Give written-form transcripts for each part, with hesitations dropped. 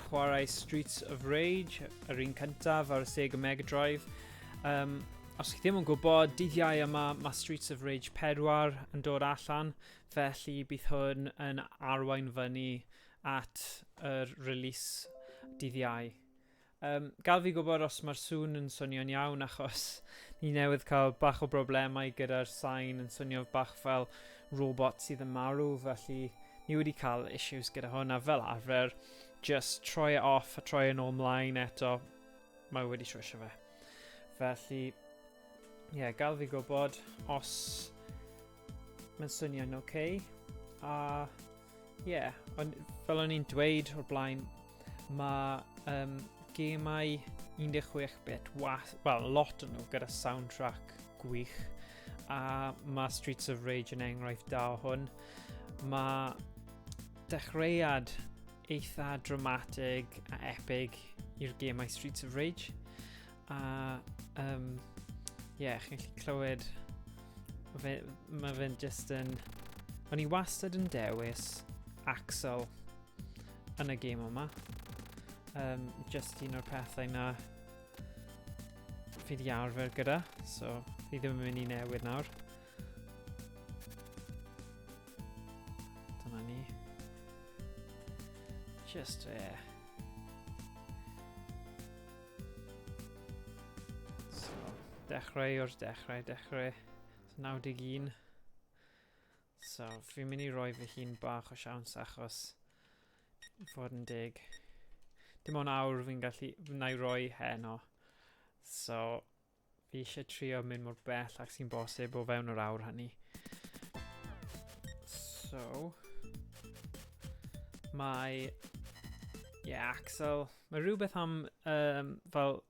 chwarae Streets of Rage, yr un cyntaf ar y Sega Mega Drive. Um, os chi ddim yn gwybod, dydd Iau yma mae Streets of Rage 4 yn dod allan, felly bydd hwn yn arwain fyny at yr release dydd Iau. Um, gael fi gwybod os mae'r sŵn yn swnio'n iawn achos ni newydd cael bach o broblemau gyda'r sain yn swnio bach fel robot sydd yn marw, felly ni wedi cael issues gyda hwn a fel arfer just troi e off a troi e nôl mlaen eto, mae wedi trwsio fe. Felly, ie, yeah, gael fi gwybod os mae'n swnio'n oce. Okay. A ie, yeah, on, fel o'n i'n dweud o'r blaen, mae um, gemau 16-bit, wel, lot o'n nhw gyda soundtrack gwych, a mae Streets of Rage yn enghraifft da o hwn. Mae dechreuad eitha dramatig a epig i'r gemau Streets of Rage. A, um, yeah, chi'n gallu clywed, fe, mae fe'n just yn... O'n i wastad yn dewis Axel yn y gêm yma. Um, just un o'r pethau na fi di arfer gyda, so fi ddim yn mynd i newid nawr. Dyna ni. Just, yeah. So, dechrau o'r dechrau, dechrau. So, 91. So, fi'n mynd i roi fy hun bach o siawns achos fod yn deg. Dim ond awr fi'n gallu, wna i roi heno. So, fi eisiau trio mynd mor bell ac sy'n bosib o fewn yr awr hynny. So, mae, yeah, Axel, mae rhywbeth am um, fel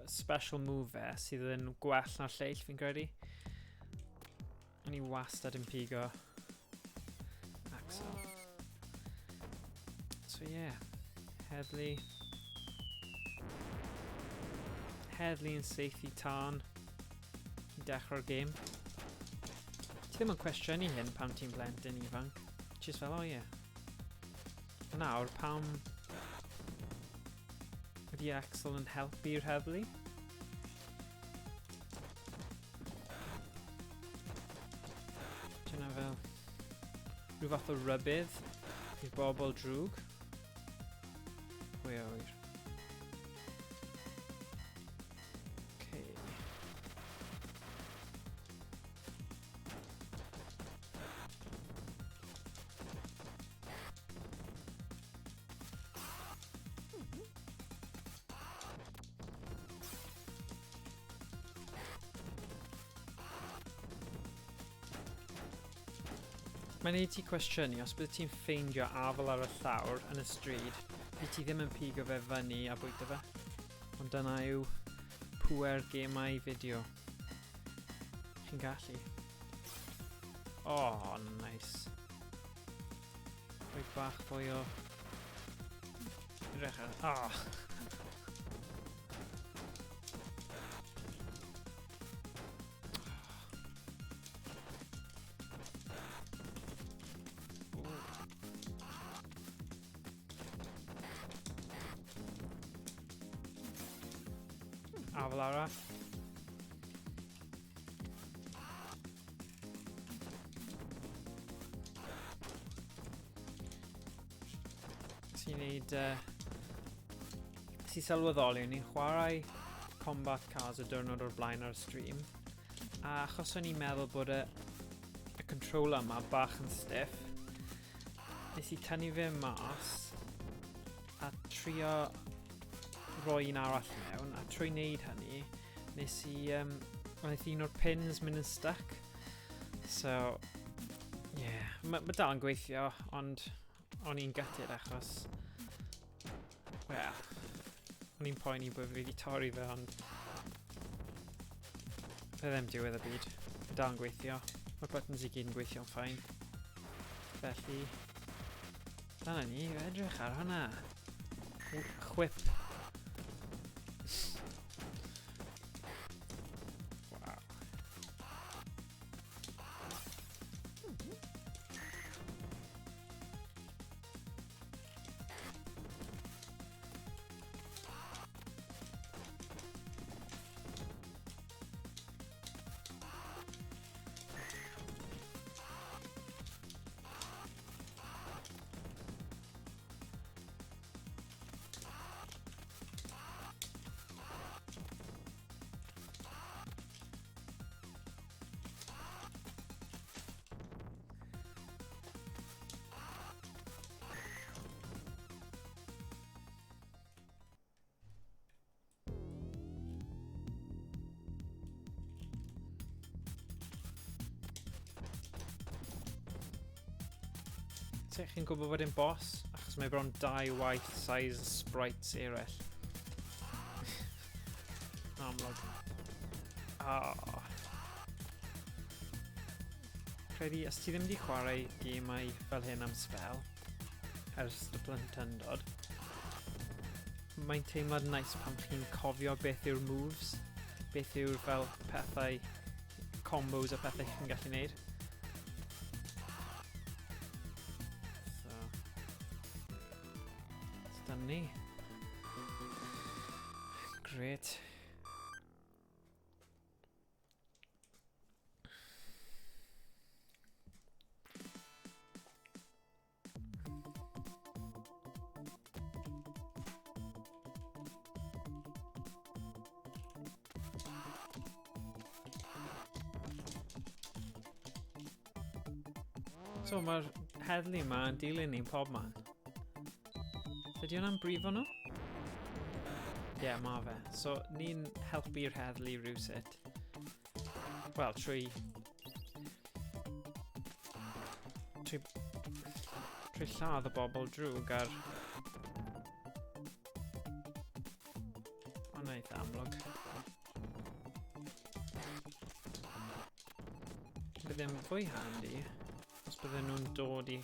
special move fe sydd yn gwell na'r lleill fi'n credu. O'n i wastad yn pigo Axel. So yeah, heddlu. Heddlu yn seithi tân i dechrau'r gêm. Ti ddim yn cwestiynu hyn pan ti'n blentyn ifanc. Just fel, oh yeah. Nawr, pam ydy Axel yn helpu'r heddlu? Dyna fel rhyw fath o rybudd i'r bobl drwg. Pwy a wyr. Okay. Mae'n neud ti cwestiynu, os bydde ti'n ffeindio afal ar y llawr yn y stryd, bydd ti ddim yn pigo fe fyny a bwyta fe. Ond dyna yw pŵer gemau fideo. Chi'n gallu. Oh, nice. Rhoi bach fwy o... Edrych ar... Oh. Afal arall. Ti'n neud... Uh, ti sylweddoli, o'n i'n chwarae Combat Cars y diwrnod o'r blaen ar y stream, a achos o'n i'n meddwl bod y, y controller yma bach yn stiff, nes i tynnu fe mas a trio roi un arall mewn, a trwy wneud hynny, nes i, um, wnaeth un o'r pins mynd yn stuck. So, yeah, mae ma dal yn gweithio, ond o'n i'n gutted achos, well, o'n i'n poeni bod fi wedi torri fe, ond fe ddim diwedd y byd. Mae dal yn gweithio. Mae'r buttons i gyd yn gweithio'n ffain. Felly, dyna ni, edrych ar hwnna. Chwip. Wow. Sut chi'n gwybod bod e'n boss? Achos mae bron dau waith size sprites eraill. Amlwg. Oh. Credu, os ti ddim wedi chwarae gemau fel hyn am sbel, ers dy plentyndod, mae'n teimlad nice pan chi'n cofio beth yw'r moves, beth yw'r fel pethau, combos a pethau chi'n gallu neud. So, so dyna ni. Great. So mae'r heddlu yma yn dilyn ni'n pob man. Ydy hwnna'n brifo nhw? Ie, yeah, mae fe. So ni'n helpu'r heddlu rhywsut. Wel, trwy lladd y bobl drwg ar... Mae'n eitha amlwg. Bydd e'n fwy handi os bydden nhw'n dod i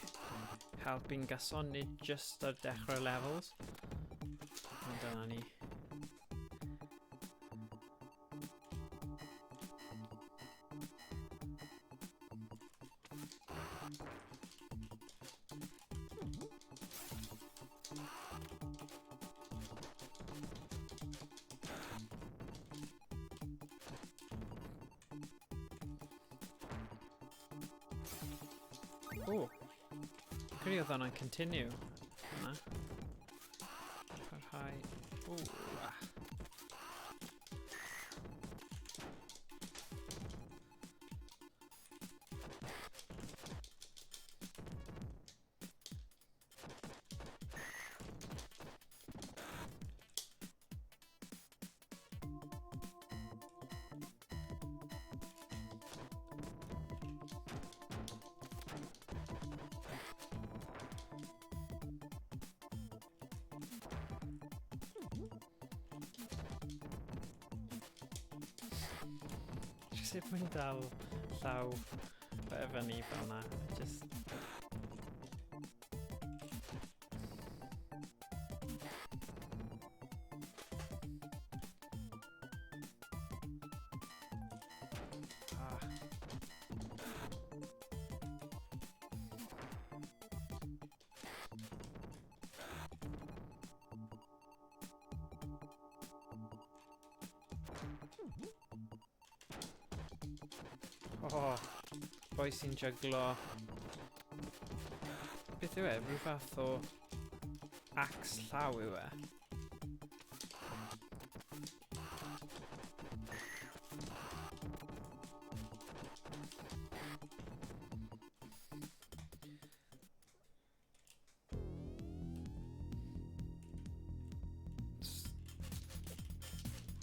helpu'n gyson, nid just ar dechrau'r levels. Ond dyna ni. O! Credu oedd hwnna'n continue. Na. Parhau. O! Ah. Sut mae'n dal llaw fe fyny fel na? Just... Ah. Oh, boi sy'n jyglo. Beth yw e? Rhyw fath o axe llaw yw e?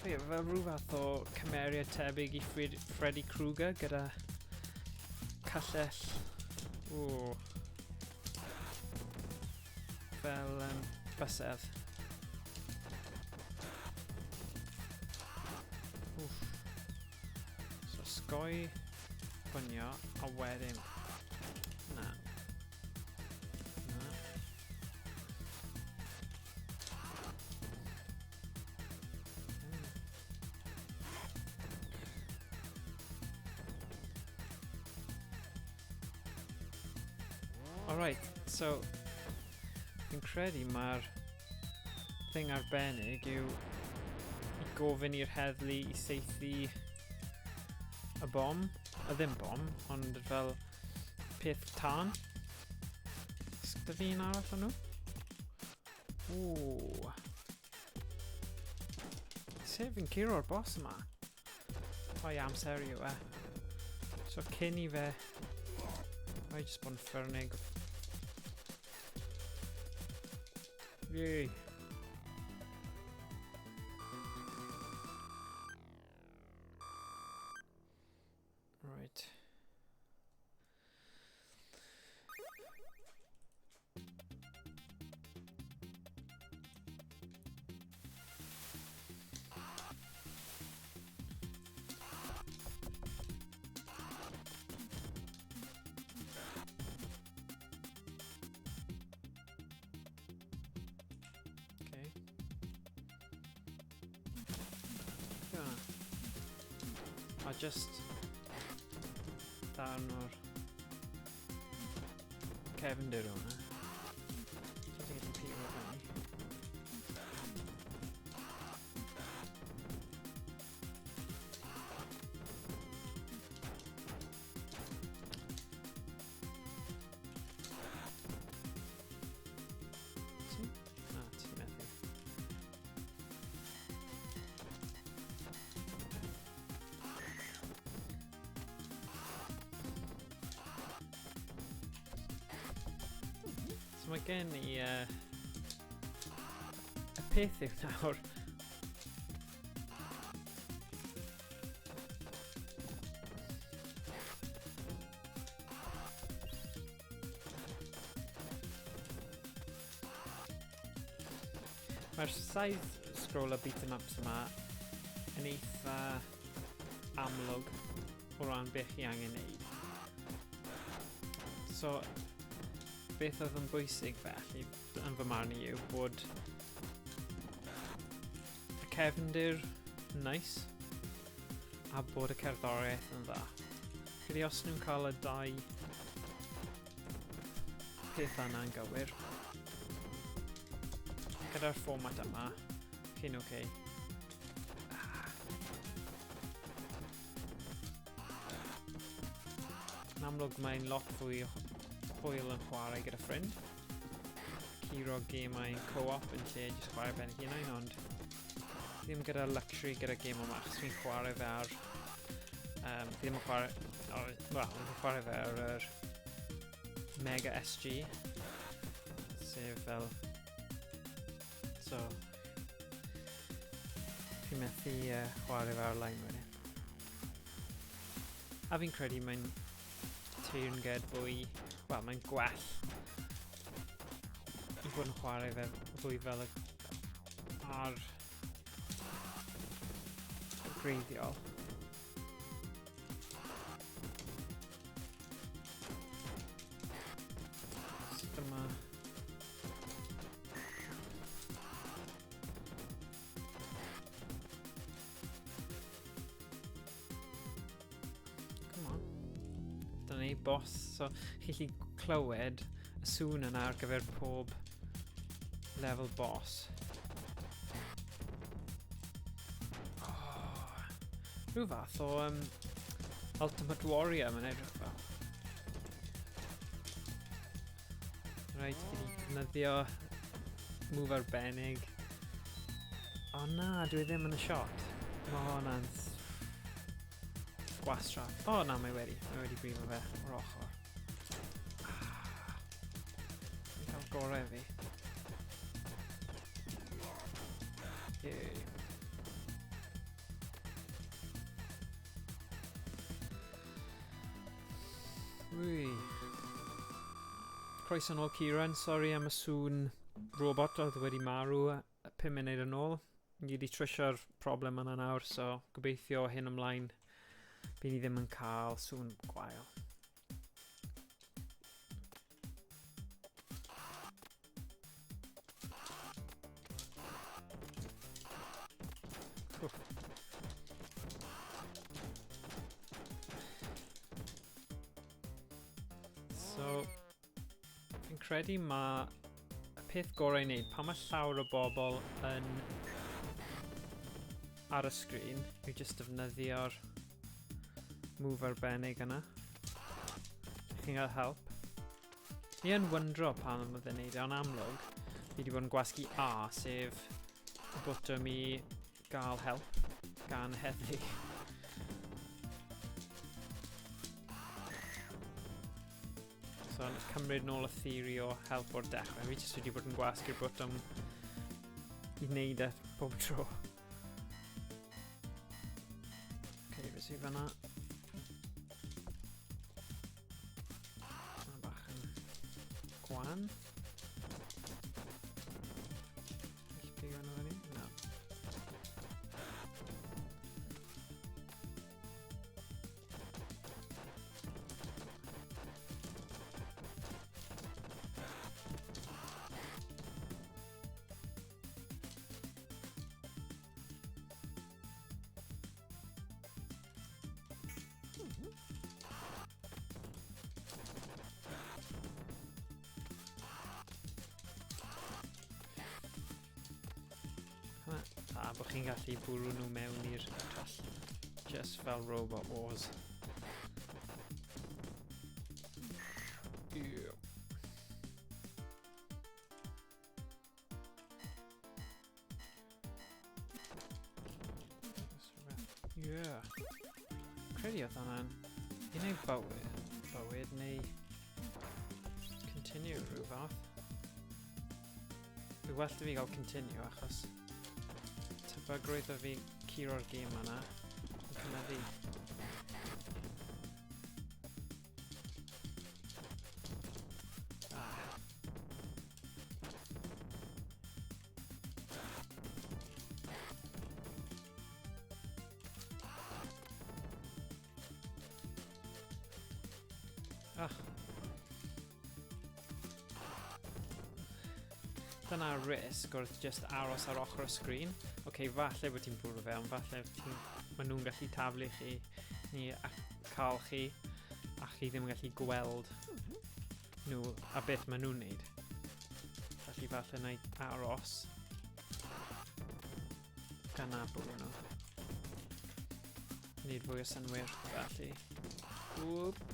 Ie, fel rhyw fath o cymeriad tebyg i Freddy Krueger gyda cyllell. Ww. Fel bysedd. Wff. So sgoi pwnio a wedyn... Na. Na. Alright, so fi'n credu mae'r thing arbennig yw i gofyn i'r heddlu i saethu y bom, a ddim bom, ond fel peth tân. Sgda fi un arall o'n nhw? Ww. Sut fi'n curo'r boss yma? Rhoi amser yw e. So cyn i fe... Rhaid jyst bod yn ffyrnig. Yay. Right. Beth yw hwnna? A just darn o'r cefndir yw hwnna. So ti'n gallu pigo fyny. Ti? Na, ti'n methu. So mae gen i... y peth yw nawr... Mae'r side scroller beat 'em ups yma yn eitha amlwg o ran beth chi angen neud. So, beth oedd yn bwysig felly yn fy marn i yw bod y cefndir yn nice a bod y cerddoriaeth yn dda. Credu os nhw'n cael y dau peth yna'n gywir, gyda'r fformat yma, chi'n oce. Okay. Yn amlwg mae'n lot fwy hwyl yn chwarae gyda ffrind. Curo gemau co-op yn lle jyst chwarae ben hunain, ond ddim gyda luxury gyda gêm yma, achos fi'n chwarae fe ar... fi ddim yn chwarae... Oh, well, fi'n chwarae fe ar yr Mega SG, sef fel... So, fi'n methu chwarae fe ar-line wedyn. A fi'n credu mae'n teyrnged fwy... Wel, mae'n gwell i fod yn chwarae fe fwy fel y ar greiddiol. So dyma... Come on. Dyna ni, boss. So, chi'n gallu clywed y sŵn yna ar gyfer pob level boss. Oh, rhyw fath o Ultimate Warrior mae'n edrych fel. Rhaid fi wedi defnyddio move arbennig. O na, dwi ddim yn y shot. Mae hwnna'n gwastraff. O na, mae wedi. Mae wedi brifo fe o'r ochr. Ah. Fi'n cael gorau fi. Yay. Wy. Croeso nôl Kieran, sori am y sŵn robot oedd wedi marw 5 munud yn ôl. Ni wedi trwysio'r problem yna nawr, so gobeithio hyn ymlaen bydd ni ddim yn cael sŵn gwael. So, fi'n credu mae y peth gorau i wneud pan mae llawer o bobl yn ar y sgrin yw jyst defnyddio'r move arbennig yna. Chi'n cael help. Fi yn wyndro pam oedd e'n neud e, ond amlwg, fi wedi bod yn gwasgu A, sef y botwm i gael help gan heddlu. So, cymryd nôl y theori o help o'r dechrau. Fi jyst wedi bod yn gwasgu'r botwm i wneud e bob tro. Okay, beth sydd fanna? Hwnna bach yn gwan. Felly pigo hwnna fyny? Na. A bod chi'n gallu bwrw nhw mewn i'r twll. Just fel Robot Wars. Yeah. Yeah. Credu oedd hwnna'n un neu bywyd, bywyd neu continue rhyw fath. Fi well da fi gael continue achos tebygrwydd o fi curo'r gêm yna yn cynyddu. Ah. Dyna risg wrth just aros ar ochr y sgrin. Oce, okay, falle bod ti'n bwrw fe, ond falle ti'n... Maen nhw'n gallu taflu chi, neu a cael chi, a chi ddim yn gallu gweld nhw a beth maen nhw'n neud. Felly falle na i aros gan na bwrw nhw. Wneud fwy o synwyr, felly. Whoop.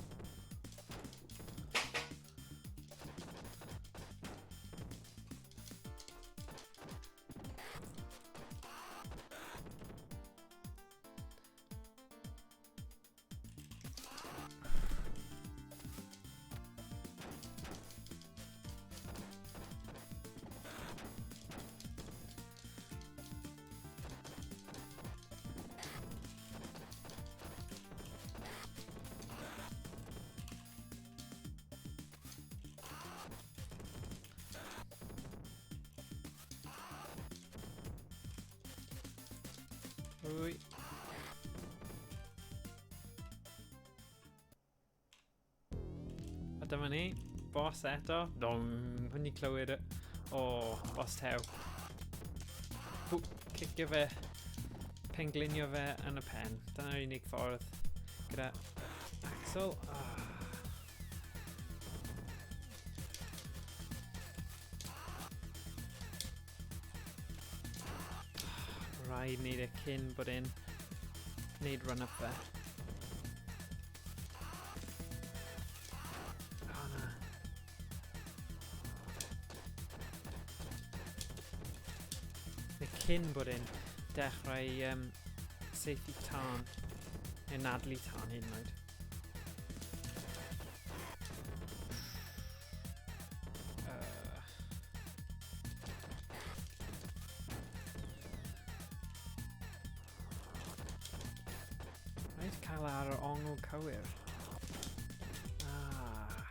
Wy. A dyma ni, boss eto. Dong, hwn i clywed y... O, oh, boss tew. Bw, cicio fe, penglinio fe yn y pen. Dyna'r unig ffordd gyda Axel. Oh. Rhaid wneud e cyn bod e'n wneud run-up fe. Oh, na. Neu cyn bod e'n dechrau saethu tân, neu nadlu tân hyd yn oed. Rhaid cael ar yr ongl cywir. Ah.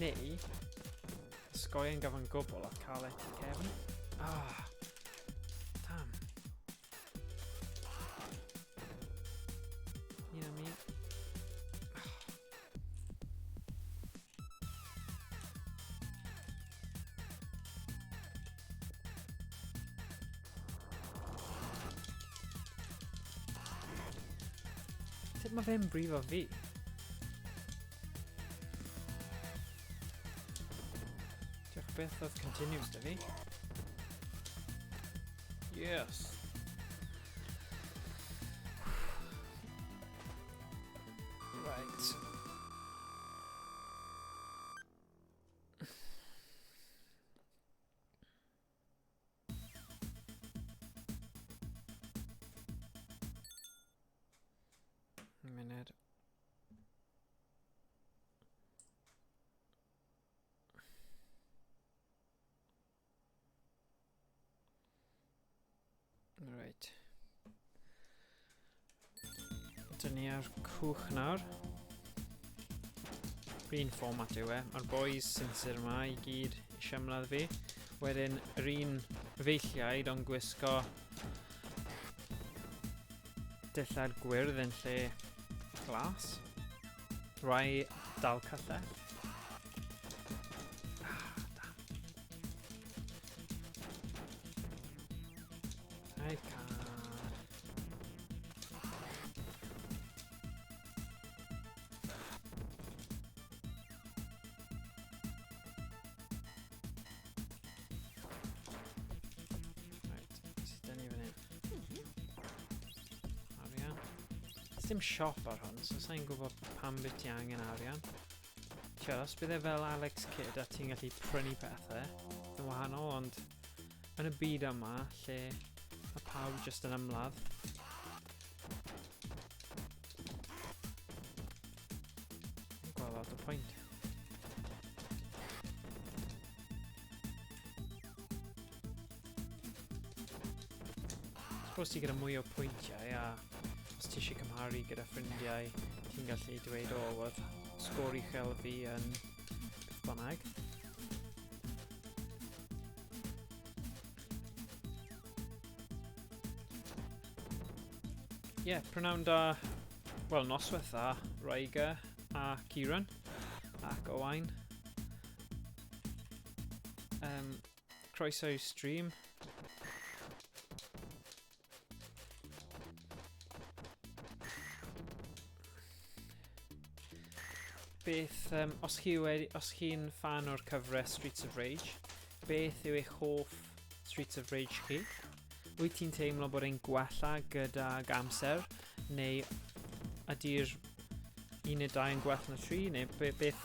Neu, ysgoi yn gyfan gwbl a cael e cefn. Ah. Damn. Un am un. Sut mae fe'n brifo fi? Diolch beth oedd continues da fi. Yes! Right. Munud. Right. Dyn ni ar cwch nawr. Yr un fformat yw e. Mae'r boys sinsir yma i gyd eisiau ymladd fi. Wedyn, yr un feilliaid ond gwisgo dillad gwyrdd yn lle glas. Rai dal cyllell. Ah, damn. Dim siop ar hwn, so sa'n gwybod pam bydd ti angen arian. Tiod, os bydd e fel Alex Kidd a ti'n gallu prynu pethau, yn wahanol, ond yn y byd yma, lle mae pawb jyst yn ymladd. Gweld lot o pwynt. Suppose ti gyda mwy o pwyntiau a os ti eisiau cymharu gyda ffrindiau, ti'n gallu dweud, o, oedd sgôr uchel fi yn beth bynnag. Ie, yeah, prynawn da, wel, noswaith dda, Raiga a Kieran ac Owain. Croeso i'r stream. Beth, os chi wedi, os chi'n fan o'r cyfres Streets of Rage, beth yw eich hoff Streets of Rage chi? Wyt ti'n teimlo bod e'n gwella gydag amser, neu ydy'r 1 neu 2 yn gwell na 3, neu beth,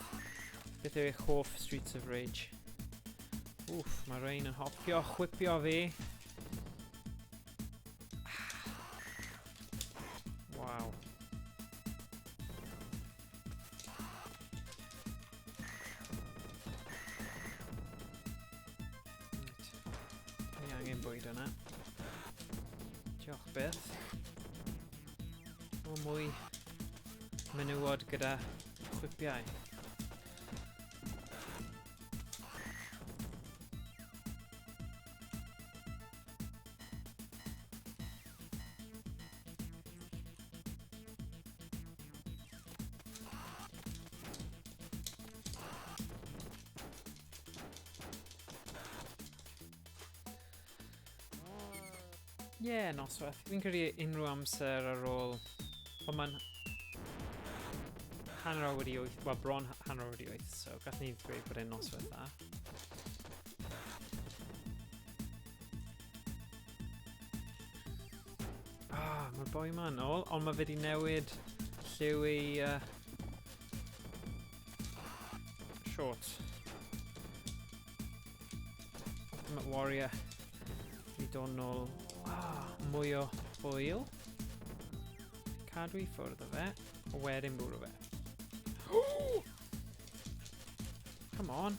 beth yw eich hoff Streets of Rage? Wff, mae rhain yn hopio, chwipio fi. Waw. Right. Ni angen bwyd yna. Diolch byth. O, mwy menywod gyda chwipiau. Ie, yeah, noswaith. Fi'n credu unrhyw amser ar ôl... Ond mae'n 8:30, wel bron 8:30, so gallwn ni ddweud bod e'n noswaith dda. Ah, mae'r boi yma yn ôl, ond mae fe wedi newid lliw ei shorts. Ultimate Warrior. Fi dod nôl. Ah, mwy o hwyl. Cadw i ffwrdd o fe, a wedyn bwrw fe. Come on.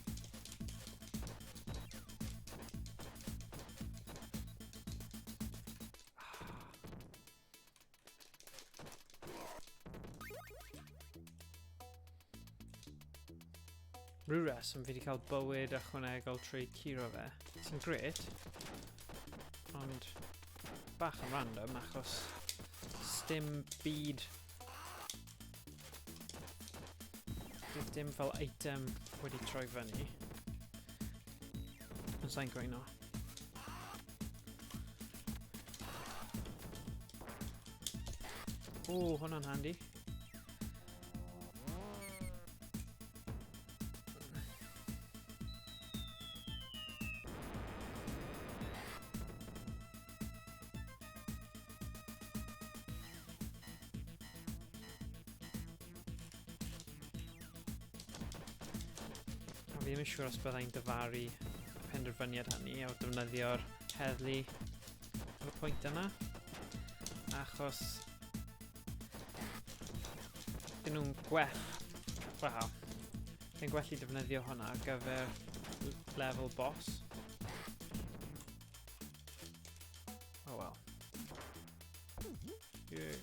Rhyw reswm fi wedi cael bywyd ychwanegol trwy curo fe. Sy'n gret, ond bach yn random achos sdim byd. Bydd dim fel eitem wedi troi fyny. Ond sa'n gweino. O, hwnna'n handi. A fi ddim yn siŵr os byddai'n dyfaru y penderfyniad hynny o defnyddio'r heddlu ar y pwynt yna, achos dyn nhw'n gwell, wel, dyn gwell i defnyddio hwnna ar gyfer level boss. Oh well. Yeah.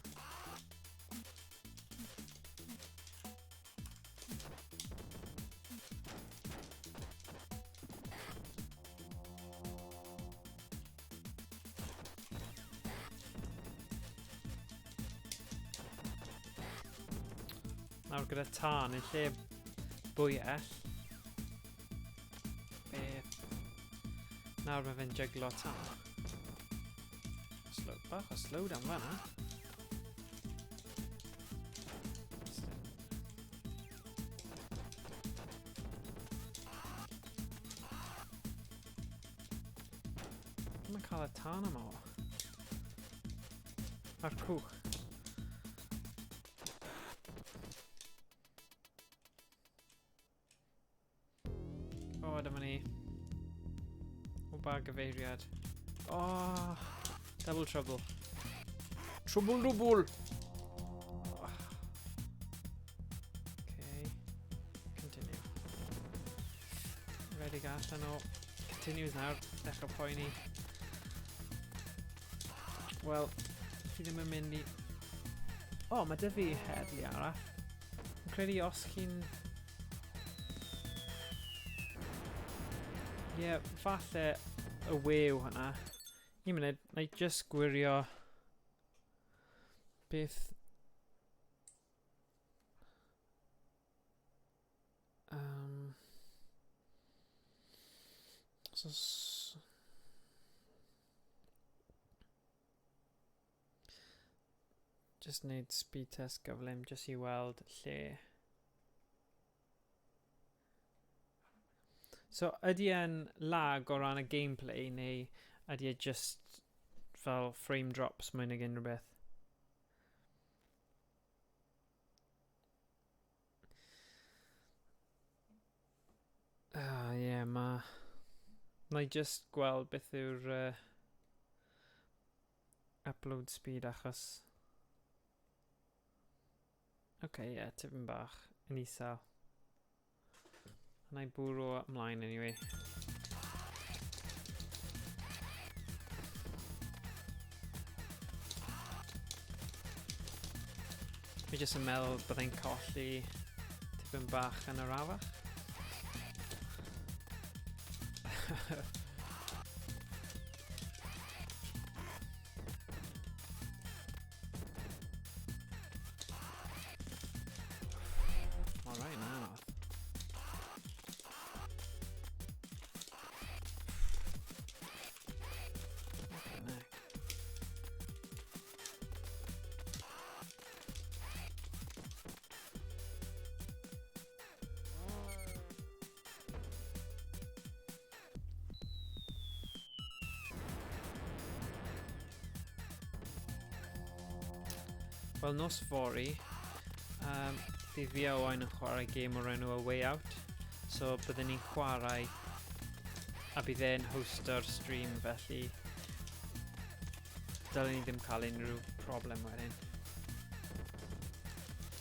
Nawr gyda tân yn lle bwyell. Beth? Nawr mae fe'n jyglo tân. Slow, bach o slow down fanna. Mae'n cael y tân yma o. A'r cwch. bod am ni? O ba gyfeiriad? Oh, double trouble. Trouble double! Oh. Okay. Continue. Redig allan o continues nawr. Dechrau poeni. Wel, fi ddim yn mynd i... O, oh, mae dy fi heddlu arall. Yn credu os chi'n... Ie, yeah, falle y we yw hwnna. Un munud, na i just gwirio beth... So, just wneud speed test gyflym, just i weld lle. So, ydy e'n lag o ran y gameplay, neu ydy e just fel frame drops mwy nag unrhyw beth? Ah, ie, yeah, ma... Na i just gweld beth yw'r upload speed achos... Oce, okay, ie, yeah, tipyn bach yn isel. Na i bwrw ymlaen anyway. Fi jyst yn meddwl byddai'n colli tipyn bach yn arafach. Alright, anodd. Flippin' heck. Wel, nos fory, bydd fi a Owain yn chwarae gêm o'r enw A Way Out. So byddwn ni'n chwarae a bydd e'n hosto'r stream, felly dylen ni ddim cael unrhyw problem wedyn.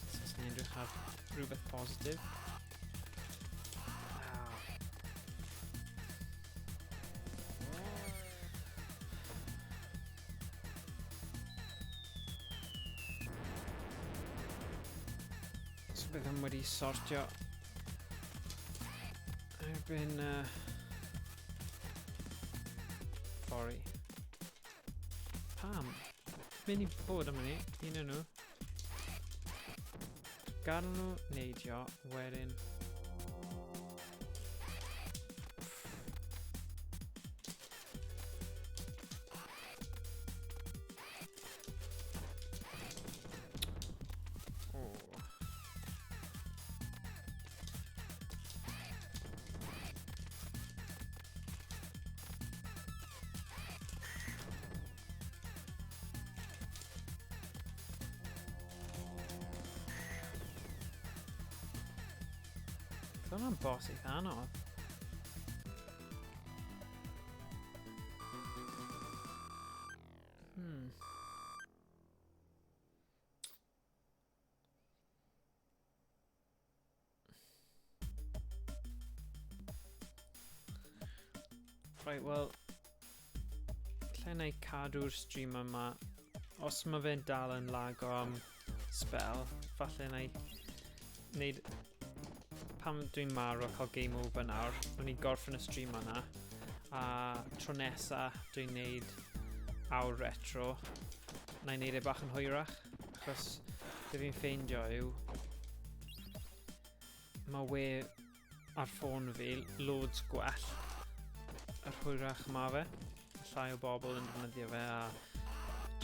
So os ni'n edrych ar rhywbeth positif. So bydd yn wedi sortio erbyn fory. Pam? Mynd i bod am hynny, un o'n nhw. Gadael nhw neidio, wedyn... Hwnna'n boss eitha anodd. Right, wel, lle na i cadw'r stream yma? Os mae fe'n dal yn lago am spell, falle na i wneud... Pam dwi'n marw a cael game over nawr, o'n i gorffen y stream yna, a tro nesa dwi'n neud awr retro, na i neud e bach yn hwyrach, achos be fi'n ffeindio yw mae we ar ffôn fi loads gwell yr hwyrach ma fe, llai o bobl yn defnyddio fe a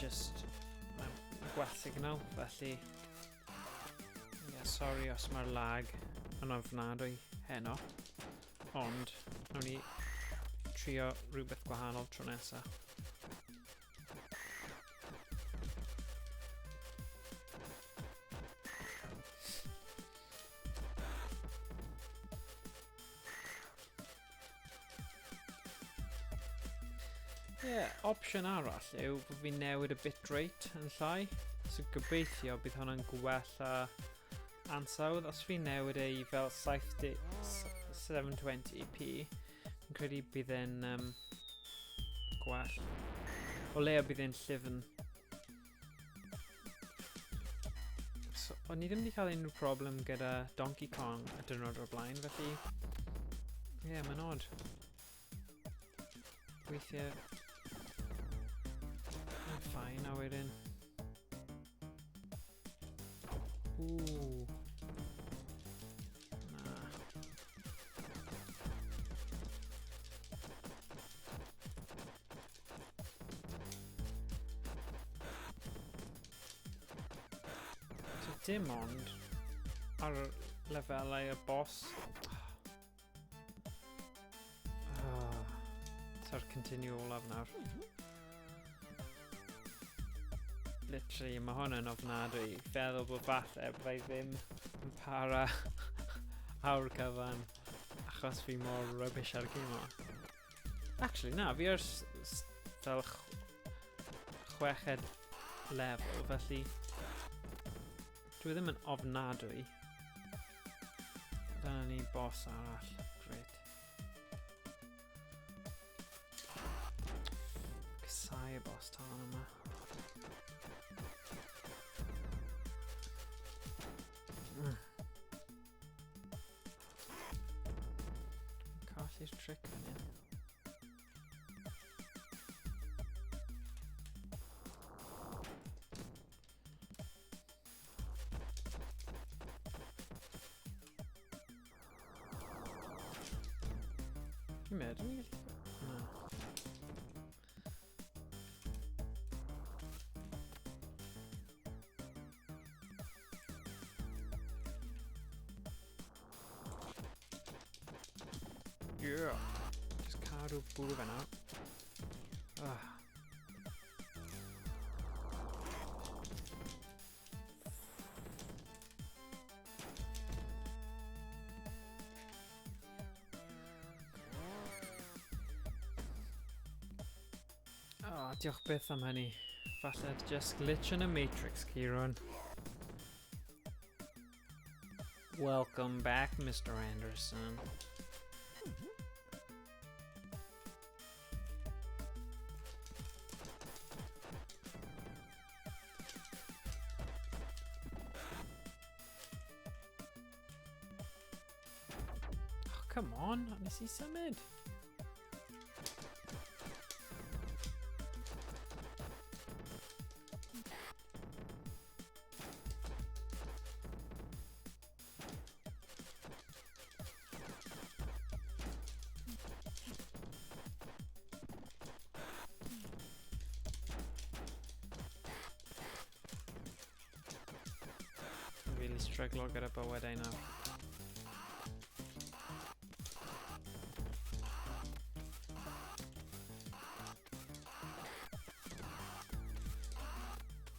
just mae'n gwell signal, felly yeah, sorry os mae'r lag yn ofnadwy heno, ond nawn ni trio rhywbeth gwahanol tro nesa. Ie, yeah, opsiwn arall yw bod fi'n newid y bitrate yn llai. So gobeithio bydd hwnna'n gwella ansawdd. Os fi'n newid e i fel 70, 720p, fi'n credu bydd e'n gwell. O leia bydd e'n llyfn. So, o'n i ddim wedi cael unrhyw problem gyda Donkey Kong y diwrnod o'r blaen, felly... Ie, yeah, mae'n odd. Weithiau... Mae'n fine a wedyn... Ww. Na. So dim ond ar lefelau y boss. Ah, So'r continue olaf nawr. Literally, mae hwn yn ofnadwy. Feddwl bod falle byddai ddim yn para awr cyfan achos fi mor rubbish ar gêm o. Actually, na, fi ar fel chweched lefel, felly dwi ddim yn ofnadwy. Dyna ni boss arall. Great. Casau y boss tân yma. Colli'r trick fan hyn. Fi'n meddwl, dwi'n gallu... Na. Yeah. Just cadw bwrw fe nawr. Ah. Oh, diolch byth am hynny. Falle just glitch yn y Matrix, Kieran. Welcome back, Mr. Anderson. Oh, come on, nes i symud. Really struglo gyda bywydau nawr.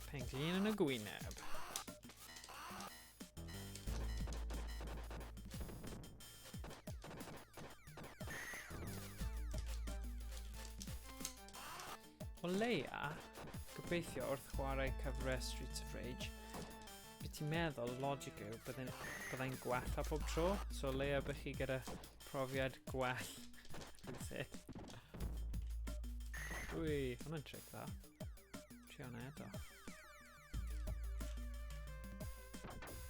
Penglin yn y gwyneb. O leia, gobeithio wrth chwarae cyfres Streets of Rage, beth ti'n meddwl, logic yw, byddai'n gwella pob tro, so o leia bych chi gyda profiad gwell. Rhywsut. Wy, hwnna'n trick dda. Trio hwnna eto.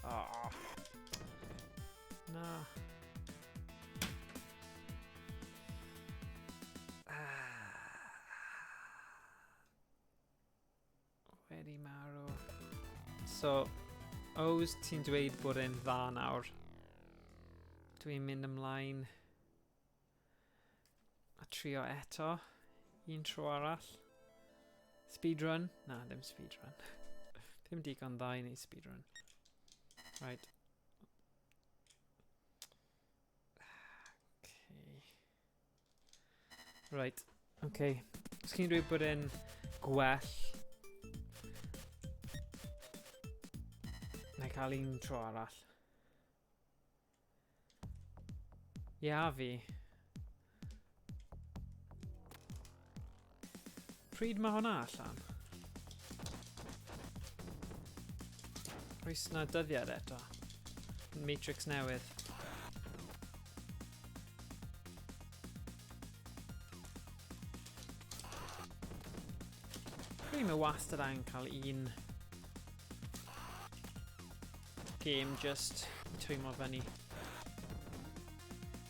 Oh. Na. Wedi marw. So, Ows, ti'n dweud bod e'n dda nawr. Dwi'n mynd ymlaen a trio eto. Un tro arall. Speedrun? Na, ddim speedrun. Ddim digon dda i wneud speedrun. Right. Okay. Right, okay. Os chi'n dweud bod e'n gwell, na i cael un tro arall. Ia, fi. Pryd mae hwnna allan? Oes na dyddiad eto? Matrix newydd. Credu mae wastad angen cael un game just i twymo fyny.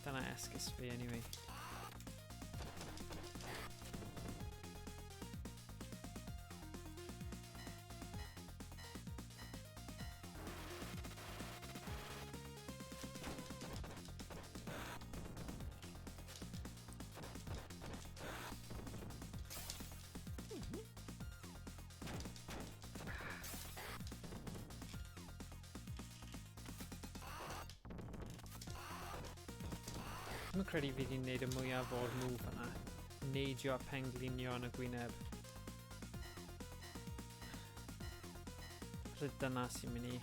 Dyna esgus fi anyway. Dwi'n yn credu fi wedi gwneud y mwyaf o'r move yna. Neidio a penglinio yn y gwyneb. Falle dyna sy'n mynd i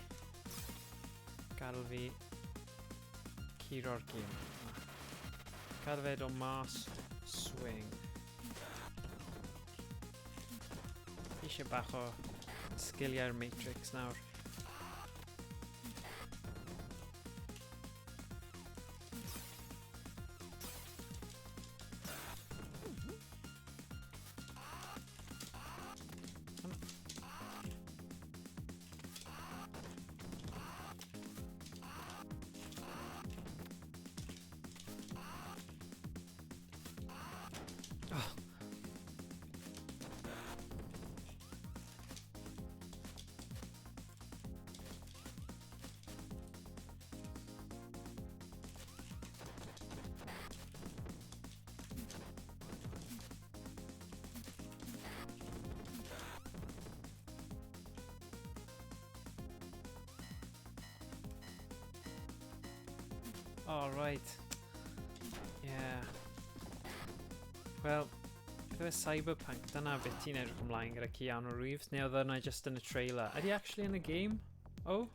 gadael fi curo'r gêm yma. Gadael fe dod mas, swing. Eisiau bach o sgiliau'r Matrix nawr. Oh. Oh, right. Yeah. Wel, beth yw e Cyberpunk? Dyna beth ti'n edrych ymlaen gyda Keanu Reeves, neu oedd yna just yn y trailer? Ydy actually in the game? Oh?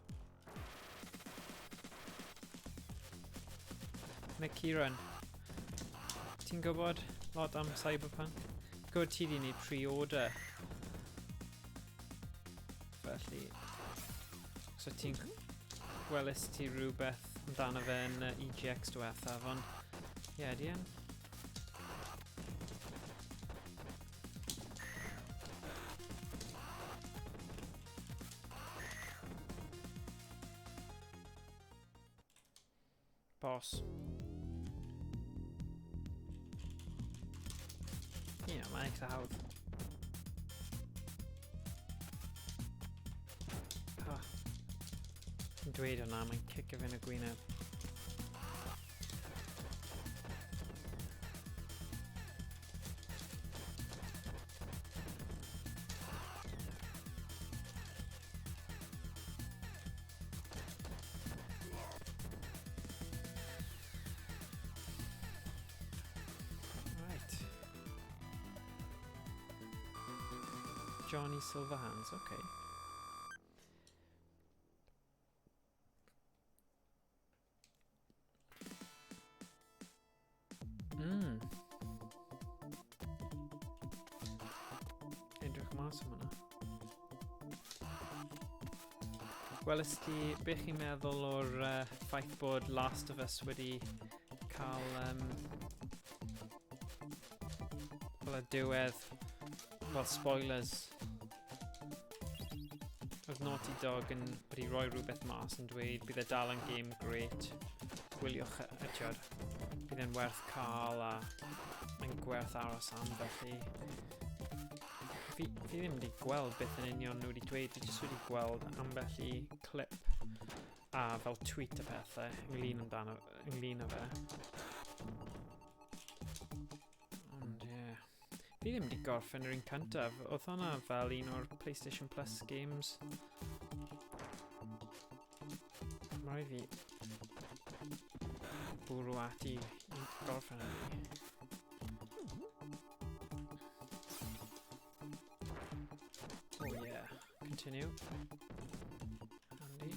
Mae Kieran. Ti'n gwybod lot am Cyberpunk? Gwybod ti di wneud pre-order. Felly... So ti'n... Gwelys ti rhywbeth amdano fe yn EGX diwethaf, ond... Ie, yeah, di yn. Boss. Ie, yeah, mae'n eitha hawdd. Oh. Yn dweud hwnna, mae'n cicio fi yn y gwyneb. Right. Johnny Silverhands, okay. Edrych mas am hwnna. Welys ti, be chi'n meddwl o'r ffaith bod Last of Us wedi cael fel y diwedd, wel spoilers. Oedd Naughty Dog yn wedi rhoi rhywbeth mas yn dweud bydd e dal yn game great. Gwyliwch e, tiod, bydd e'n werth cael a mae'n gwerth aros am felly. Fi ddim wedi gweld beth yn union nhw wedi dweud, fi jyst wedi gweld ambell i clip a fel tweet a pethau ynglyn amdano, ynglyn â fe. Ond ie. Yeah. Fi ddim wedi gorffen yr un cyntaf. Oedd hwnna fel un o'r PlayStation Plus games. Mae rhaid fi bwrw ati i gorffen hynny. Oh yeah. Continue. Handy.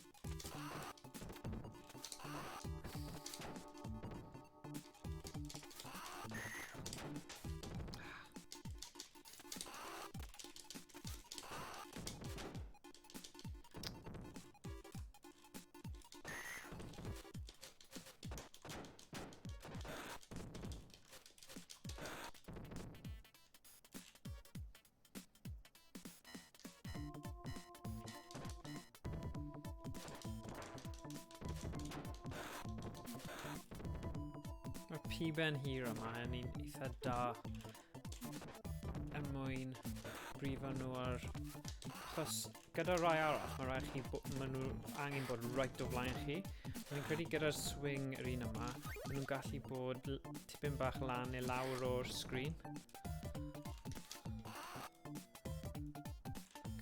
Piben hir yma yn un eitha da er mwyn brifo nhw ar... Achos gyda rai arall, mae rhaid chi, maen nhw angen bod right o flaen chi. Fi'n credu gyda'r swing yr un yma, maen nhw'n gallu bod tipyn bach lan neu lawr o'r sgrin.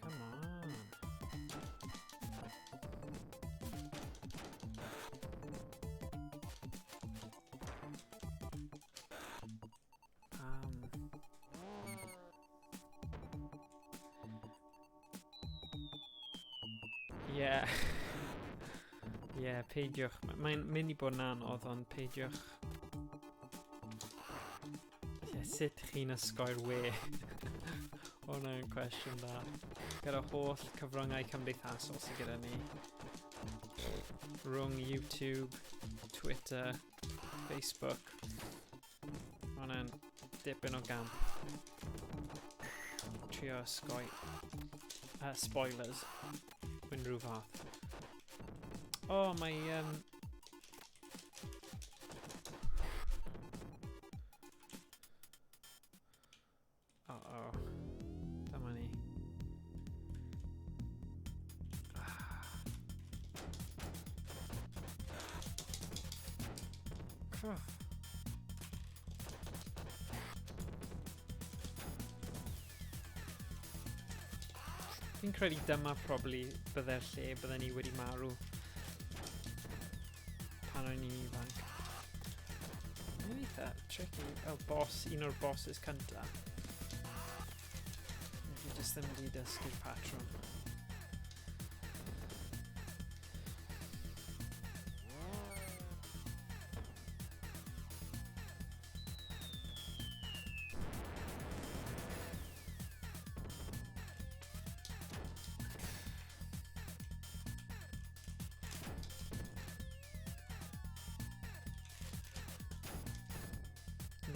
Come on. Yeah. Yeah, peidiwch. Mae'n mynd i bod yn anodd, ond peidiwch. Yeah, sut chi'n ysgoi'r we? Hwna'n cwestiwn da. Gyda holl cyfryngau cymdeithasol sydd gyda ni. Rhwng YouTube, Twitter, Facebook. Hwna'n dipyn o gamp. Trio osgoi spoilers. Unrhyw fath. O, oh, mae... Uh-oh. Dyma ni. Fi'n credu dyma probably bydde'r lle bydden ni wedi marw pan o'n i'n ifanc. Mae'n eitha tricky fel boss, un o'r bosses cynta. Fi jyst ddim wedi dysgu'r patrwm.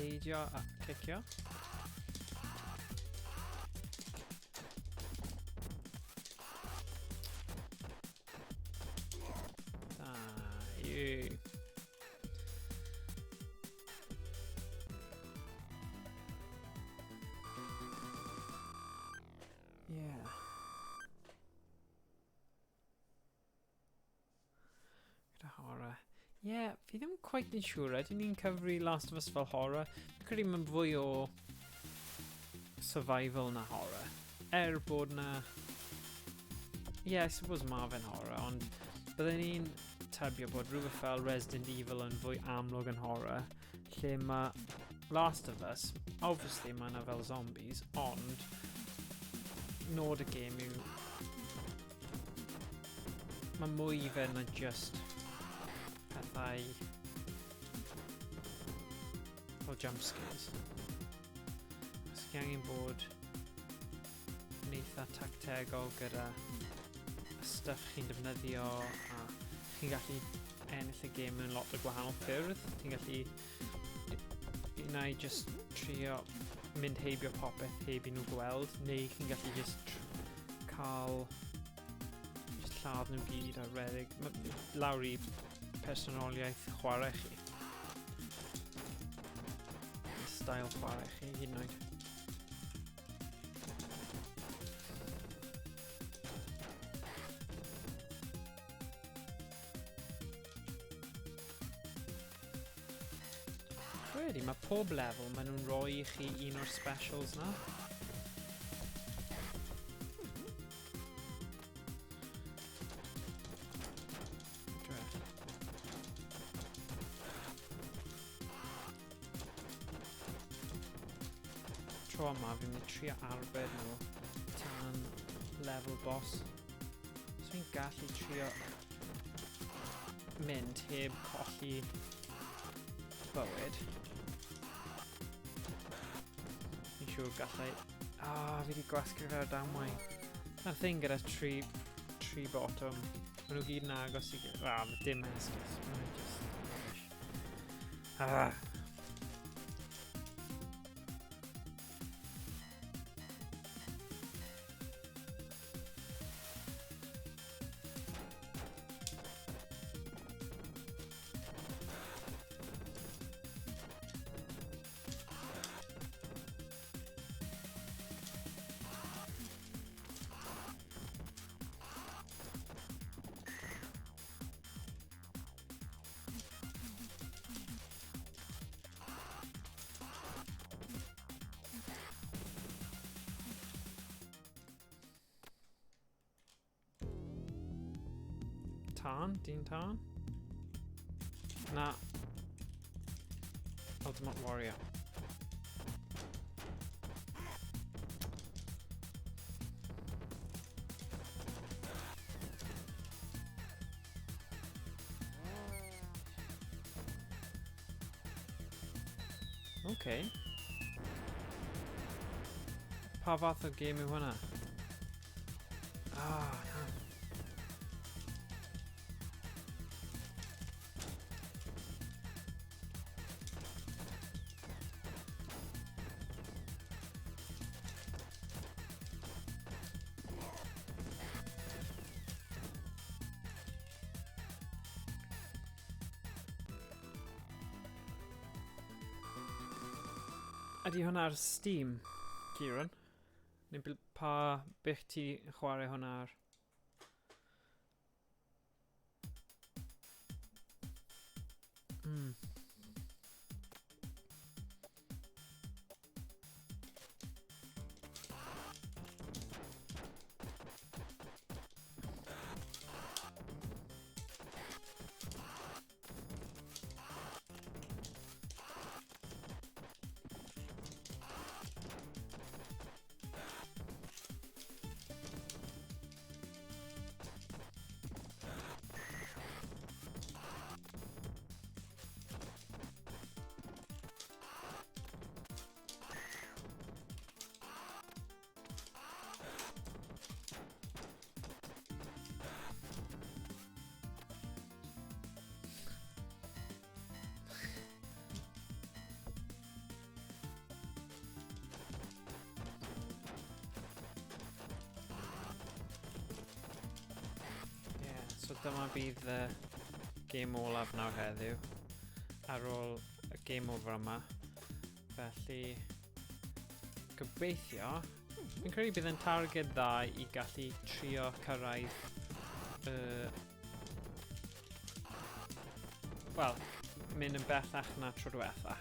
Neidio a cicio. Da, yw. Yeah. Gyda horror. Yeah, fi ddim quite yn siŵr. Ydyn ni'n cyfri Last of Us fel horror? Fi'n credu mae'n fwy o survival na horror. Er bod na... Yeah, I suppose ma fe'n horror, ond bydden ni'n tybio bod rhywbeth fel Resident Evil yn fwy amlwg yn horror, lle mae Last of Us, obviously mae yna fel zombies, ond nod y gêm yw mae mwy i fe na just pethau fel jump scares. Os chi angen bod yn eitha tactegol gyda y stuff chi'n defnyddio a chi'n gallu ennill y gêm mewn lot o gwahanol ffyrdd. Ti'n gallu unai just trio mynd heibio popeth heb i nhw gweld, neu chi'n gallu just cael just lladd nhw gyd a redeg lawr i personoliaeth chwarae chi. Style chwarae chi, hyd yn oed. Credu mae pob lefel maen nhw'n rhoi i chi un o'r specials na. Edrych. Tro yma fi'n mynd i trio arbed nhw tan lefel boss. So fi'n gallu trio mynd heb colli bywyd. Fi'n siŵr gallai... Ah, fi wedi gwasgu fe ar damwain. Na'r thing gyda tri botwm. Maen nhw gyd yn agos i... Ah, mae dim esgus. Maen nhw just... rubbish. Ah. Tân? Dyn tân? Na. Ultimate Warrior. Okay. Pa fath o game yw hwnna? Ah, na. Ydy hwnna ar Steam, Kieran? Neu pa bych ti chwarae hwnna ar? Yeah, so dyma bydd y game olaf nawr heddiw, ar ôl y game over yma. Felly, gobeithio, fi'n credu bydd yn targed dda i gallu trio cyrraedd y... Wel, mynd yn bellach na tro diwetha.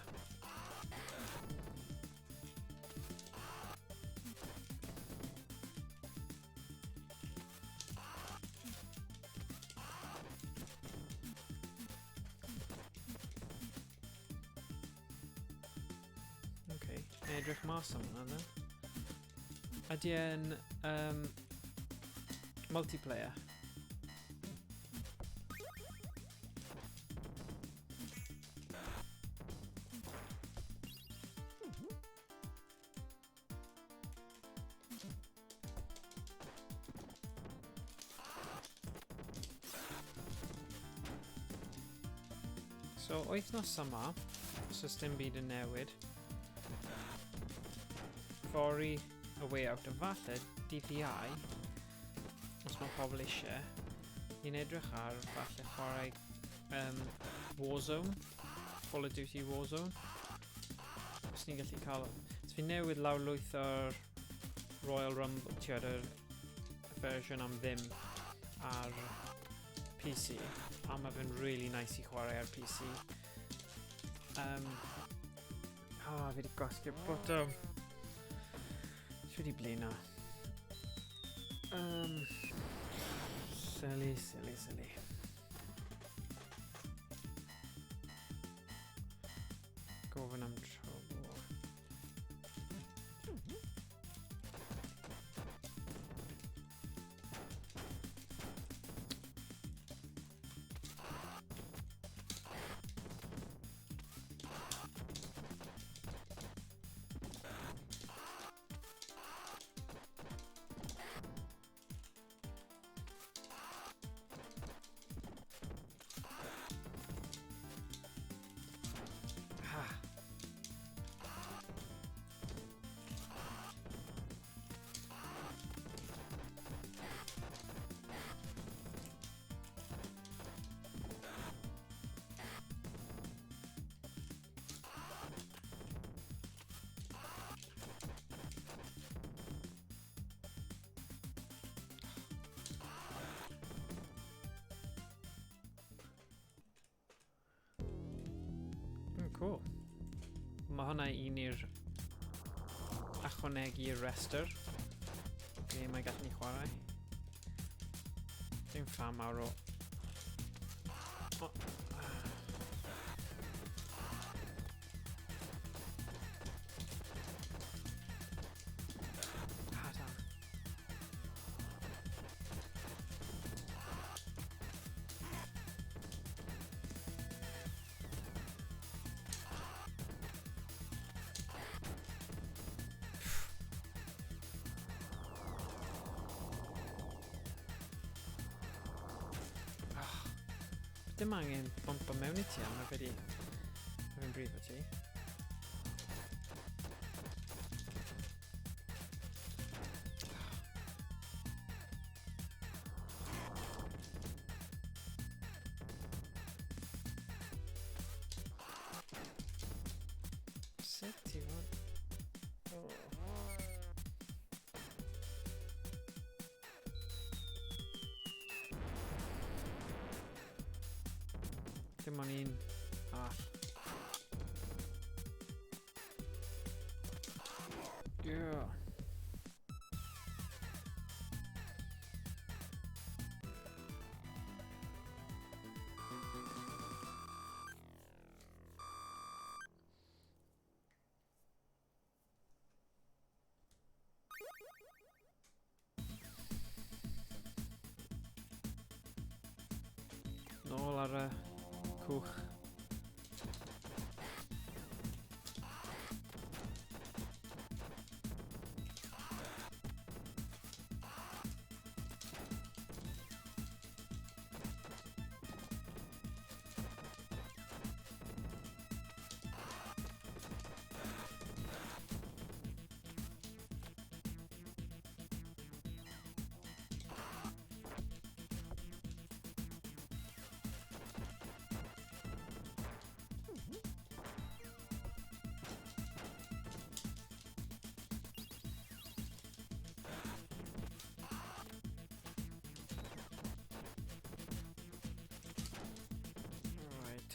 Okay, edrych mas am hwnna then. Ydy e'n multiplayer? So, wythnos yma, os oes dim byd yn newid, fory A Way Out, a falle dydd Iau, os mae pobl eisiau, ni'n edrych ar falle chwarae Warzone, Call of Duty Warzone. Os ni'n gallu cael... Os fi newydd lawrlwytho'r Royal Rumble, ti'n yr fersiwn am ddim ar PC, a mae fe'n really nice i chwarae ar PC. Fi wedi gwasgu'r botwm. Fi wedi blino. Silly, silly, silly. Gofyn am trouble. Cool. Mae hwnna un i'r ychwanegu i'r restr. Gemau gallu ni chwarae. Dwi'n fan mawr o Oh. Ah, da. Oh, dim angen bumpo mewn i ti am, mae fe di... Mae fe'n brifo ti. Sut ti fod? Oh. Dim ond un arall. Yeah. Nôl ar y cwch. Right.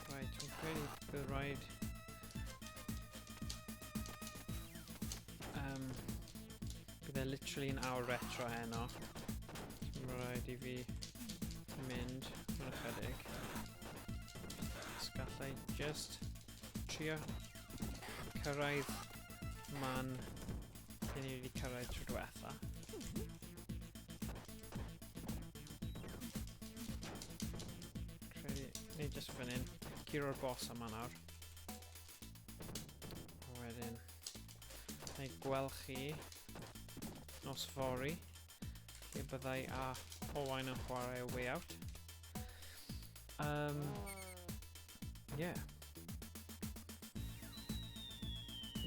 Right, fi'n credu bydd rhaid bydd e literally yn awr retro heno. So mae rhaid i fi mynd yn ychydig. Os gallai just trio cyrraedd man lle ni wedi cyrraedd tro diwetha. Credu, ni just fan hyn, curo'r boss yma nawr. A wedyn, na i gweld chi nos fory, lle byddai a Owain yn chwarae A Way Out. Yeah.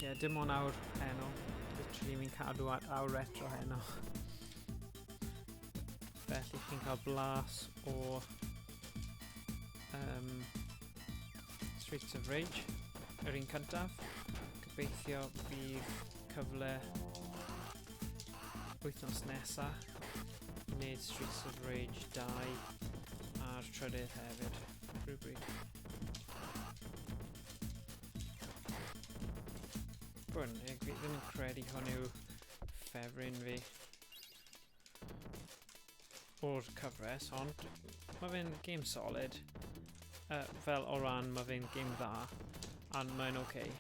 Yeah, dim ond awr heno. Literally, mi'n cadw at awr retro heno. Felly chi'n cael blas o Streets of Rage, yr un cyntaf. Gobeithio bydd cyfle wythnos nesa i wneud Streets of Rage 2 a'r trydydd hefyd. Rhywbryd. Bwn, fi ddim yn credu hwn yw ffefryn fi o'r cyfres, ond mae fe'n game solid. Fel o ran, mae fe'n game dda, a mae'n oce. Okay.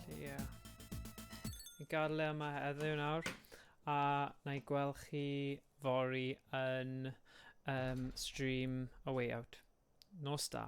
Felly, ie. Yeah. Ni'n gadael e yma heddiw nawr, a na i gweld chi fory yn stream A Way Out. Nos da.